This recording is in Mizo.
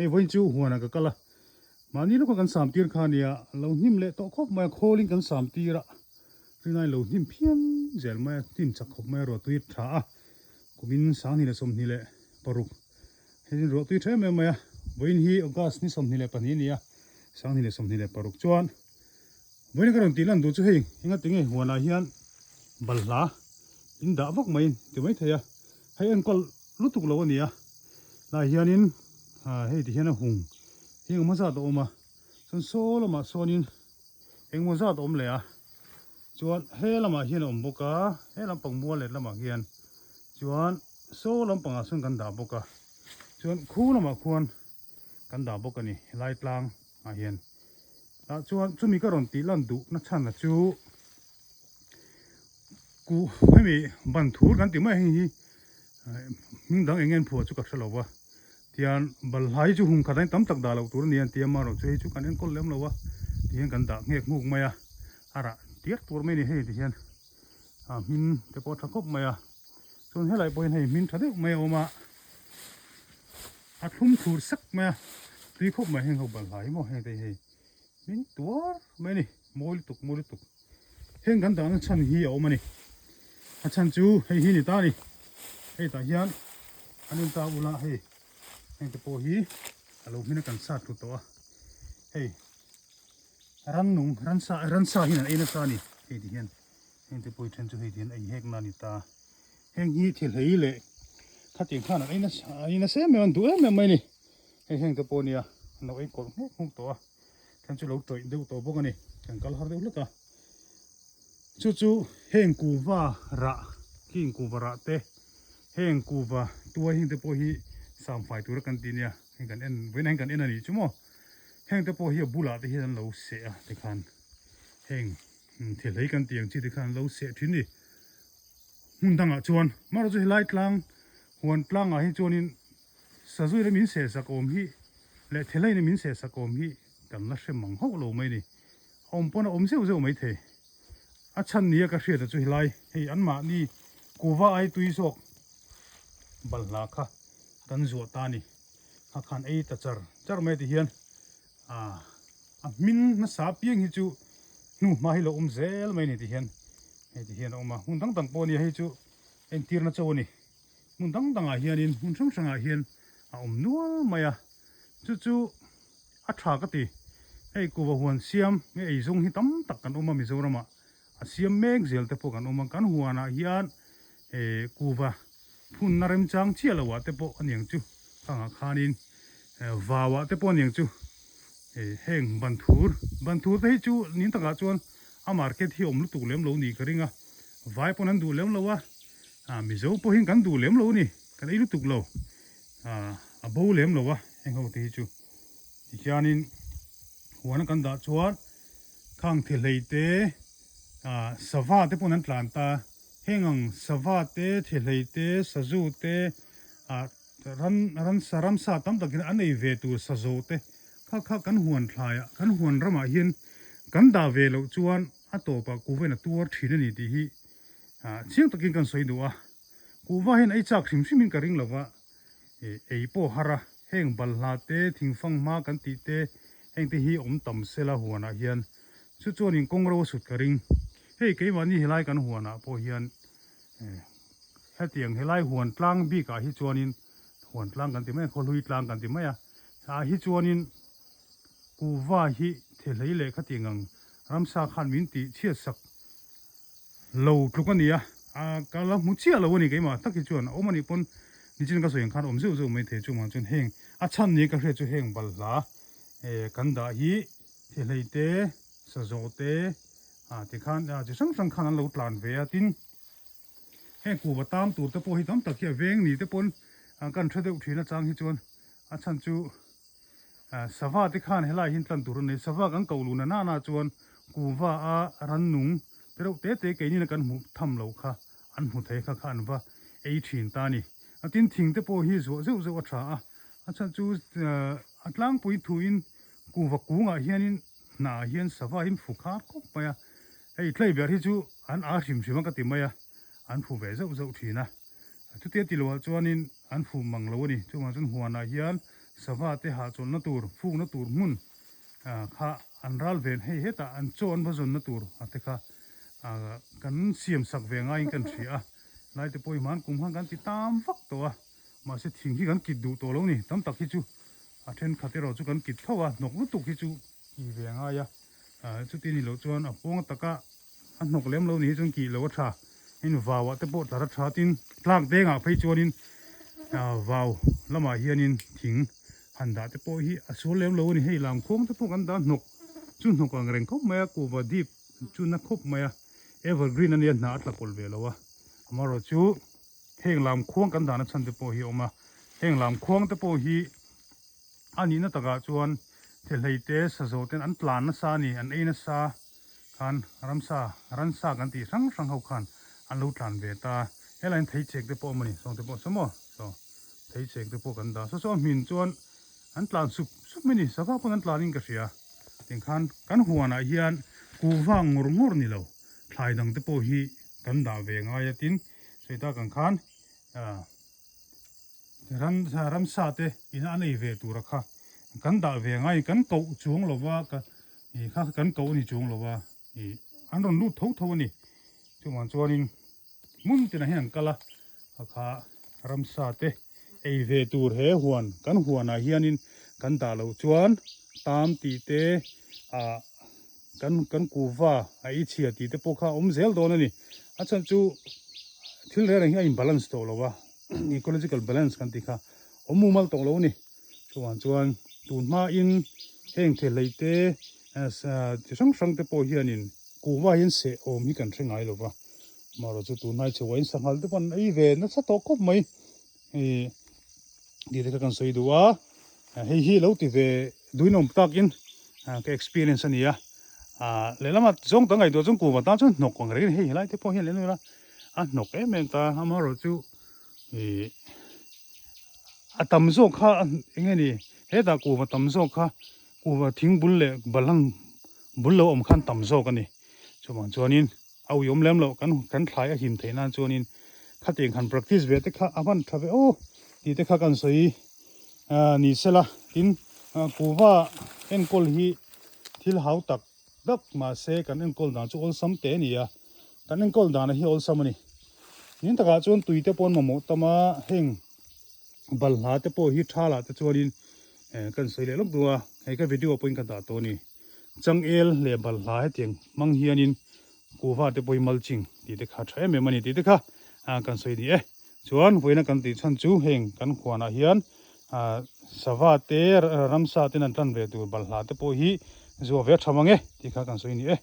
Hei vawiin chu huanah ka kal a, mahni lawka kan sam tir kha nia, lo hnim leh tawh khawp mai a, khawlin kan sam tir a, rinai lo hnim phian zel mai a, hnim chak khawp mai a, ruahtui a tha a, kumin 2026 hei ruahtui tha em em mai a, vawiin hi August ni 22 a ni a, 2026 chuan vawiin ka rawn tih lan duh chu hei engati nge huanah hian balhla in dah vak mai ti mai thei a, hei enkawl lutuk lo a ni a. Lai hianin ah hei ti hian a hung hi engemaw zat a awm a chuan saw lamah sawnin engemaw zat a awm leh a chuan he lamah hian a awm bawk a he lampang mual let lamah hian chuan saw lampangah sawn kan dah bawk a chuan khu lamah khuan kan dah bawk a ni helai tlang ah hian tah chuan chumi ka rawn tih lan duh na chhan a chu Ku hemi ban thur kan tih mai heng hi hming dang eng nge an phuah chu ka hre lo va tihian balhla hi chu hung khat ain tam tak dah loh tur a ni a an ti a amaherawh chu hei chu kan enkawl lem lo a tihian kan dah nghek nghuk mai a a rah tiar tur mai a ni hei tihian a hmin te pawh a tha khawp mai a chuan helai pawh hian hei hmin tha deuh mai a awm a a thlum thur sak mai a tui khawp mai heng ho balhla hi maw heng te hi hei hmin tuar mai a ni mawi lutuk mawi lutuk. Heng kan dahna chhan hi a awm a ni. A chhan chu hei hi ni ta a ni. Hei tah hian an en ta ula hei heng te pawh hi a lo hmin a kan sat thlu tawh a. Hei rannung ransa ransa hian an ei nasa a ni hei ti hian heng te pawh hi then chu hei ti hian ei hek na a ni ta. Heng hi thilhlei leh khatiang khan an ei nasa an ei nasa em em an duh em em mai a ni. Hei heng te pawh nia an lo ei kawlh nghek nghuk tawh a. Then chu lo tawih deuh tawh bawk a ni, kan kal har deuh hlek a. Chu chu heng kuhva rah, khing kuhva rah te, heng kuhva tuai heng te pawh hi samfai tura kan ti nia, heng kan en, vawiin ah hian kan en a nih chu maw. Heng te pawh hi a bulah te hian an lo seh a tikhan heng thilhlei kan tih ang chi te khan an lo seh thin ni. Hmun dangah chuan, amaherawhchu helai tlang, huan tlangah hi chuanin Sazui leh min seh sak awm hi leh thilhei nen min seh sak awm hi kan la hre mang hauh lo mai ni. A awm pawn a awm zeuh zeuh mai thei. A chhan nia ka hriat a chu helai hei anmahni kuva ai tui zawk balhla kha kan zuah ta ni. Kha khan ei ta char char mai ti hian ah a hmin hmasa piang hi chu hnu hma hi lo awm zel mai ni ti hian hei ti hian a awm a. Hmun dang dang pawh nia hei chu entirna cho a ni. Hmun dang dangah hianin hmun hrang hrangah hian a awm nual mai a, chu chu a tha ka ti. Hei kuhva huan siam nge ei zawng hi tam tak kan awm a Mizoramah a siam mek zel te pawh kan awm a, kan huanah hian eh kuhva phunna remchang chiah loh ah te pawh a niang chu khangah khanin vau ah te pawh a niang chu eh heng ban thur ban thur te hi chu nin takah chuan a market hi a awm lutuk lem lo nih ka ring a, vai pawn an duh lem lo a. Ah Mizo pawhin kan duh lem lo a ni, kan ei lutuk lo. Ah a bo lem lo a heng ho te hi chu. Tihianin huana kan dah chuan khang thilhlei te ah sava te pawn an tlan ta. Heng ang sava te, thilhlei te, sazu te ah ran ransa ramsa tam takin an ei ve tur sazo te kha kha kan huan thlaiah kan huan ramah hian kan dah ve loh chuan a tawpah kuhva in a tuar thin a ni tih hi Ah chiang takin kan sawi duh a, kuhva hian ei chak hrim hrimin ka ring lova, ih ei pawh har a, heng balhla te, thingfang hma kan tih te, heng te hi awm tam sela huanah hian chu chuanin kawng ro a sut ka ring. Hei keimahni helai kan huanah pawh hian eh hetiang helai huan tlang bikah hi chuanin huan tlang kan ti mai a, khawhlui tlang kan ti mai a, ah hi chuanin kuhva hi thehlei leh khatiang ang ramsa khan min tih chhiat sak Lo tluk a ni a, a ka la hmu chiah lo a ni keimah tak hi chuan a awm a nih pawn nichin ka sawi ang khan awm zeuh zeuh mai thei chu mah chuan heng a chhan ni ka hriat chu heng balhla eh kan dah hi thehlei te sazawh te ah tikhan ah chi hrang hrang khan an lo tlan ve a tin heng kuhva tam tur te pawh hi tam tak hi a veng ni te pawn kan hre deuh thin a chang hi chuan a chhan chu Sava te khan helai hian tlan tur a nei. Sava kan koh luh na nana chuan kuhva a rannung te reuh te te keini kan hmuh tham loh kha an hmu thei kha kha an va ei thin ta a ni. A tin thing te pawh hi zuah zeuh zeuh a tha a, a chhan chu a tlangpui thuin kuhva kungah hianin hnah hian sava hi an fu khar khawp mai a, hei tlei ber hi chu an a hrim hrim a ka ti mai a, an fu ve zeuh zeuh thin a. Chutia ti loah chuanin an fu mang lo a ni. Chuvang chuan huanah hian Sava te hahchawlhna tur, fukna tur hmun kha an ral ven hei hetah an chaw an va zawnna tur a te kha kan siam sak ve ngaiin kan hria a. Lai te pawh hi hman kum khan kan ti tam vak tawh a, mahse thing hi kan kit duh tawh lo ni, tam tak hi chu a thenkhat erawh chu kan kit tho a, hnawk lutuk hi chu ki ve ngai a, chuti ni loh chuan a pawng taka a hnawk lem lo ni hi chuan kih loh a tha, heng vau ah te pawh tlar a tha tin tlak dengah phei chuanin vau lamah hianin thing han dah te pawh hi a sual lem lo a ni, hei lam khuang te pawh kan dah hnawk chu hnawk ang reng khawp mai a, kuhva dip chu na khawp mai a, evergreen a nia hna a tla kawlh ve lo a, amaherawhchu heng lam khuang kan dahna chhan te pawh hi a awm a, heng lam khuang te pawh hi. A nihna takah chuan thehlei te sazaw ten an tlan nasa a ni, an ei nasa khan ramsa, ransa kan tih hrang hrang ho khan an lo tlan ve ta. Helaiin thei chek te pawh a awm a ni, sawng te pawh saw maw, saw thei chek te pawh kan dah. Saw saw a hmin chuan an tlan sup sup mai a ni, sava pawn an tlan in ka hria. Tiang khan kan huanah hian kuhva ngawr ngawr ni lo, thlai dang te pawh hi kan dah ve ngai a tin sawi tak ang khan ah. Ran ramsa te ina an ei ve tura kha kan dah ve ngai kan koh chuang lo va ka ih kha kan koh a ni chuang lo va ih an rawn lut tho tho a ni chuvang chuanin hmun tinah hian an kal a kha kha ramsa te ei ve tur he huan kan huanah hianin kan dah loh chuan tam tih te ah kan kan kuhva a ei chhia tih te pawh kha a awm zel dawn a ni a chhan chu thil reng reng hi a in balance tawh lo a ecological balance kan tih kha awm mumal tawh lo a ni chuvang chuan tun hmain heng thehlei te chi hrang hrang te pawh hianin kuhva hian seh awm hi kan hre ngai lo va amaherawhchu tun hnai chho ah hian sanghal te pawh an ei ve nasa tawh khawp mai ih tih te kha kan sawi duh a hei hi lo ti ve duinawm takin ka experience a ni a ah lehlamah zawng ta ngaihtuah chuan kuhva tan chuan hnawk ang reng a ni hei helai te pawh hian leh ila a hnawk em em ta amaherawhchu ih a tam zawk kha eng nge ni hetah kuhva tam zawk kha kuhva thing bul leh balhang bul lo awm khan tam zawk a ni chuvang chuanin a uiawm lem loh kan kan thlai a him theih nan chuanin khatiang han practice ve te kha a hman tha ve aw tih te kha kan sawi ni sela tin kuhva enkawl hi thil hau tak tak mahse kan enkawl dan chu awlsam te a ni a kan enkawl dan hi awlsam a ni nin takah chuan tui te pawh an mamawh tam a heng balhla te pawh hi tha lah te chuanin kan sawi leh lawk duh a hei ka video pawhin ka dah tawh a ni. Changel leh balhla hetiang hmang hianin kuhva te pawh hi mulching tih te kha tha em em a ni tih te kha kan sawi ni e. Chuan vawiina kan tih chhan chu heng kan huanah hian sava te ramsa ten an tan ve tur balhla te pawh hi zuah ve a tha mang e tih kha kan sawi ni e.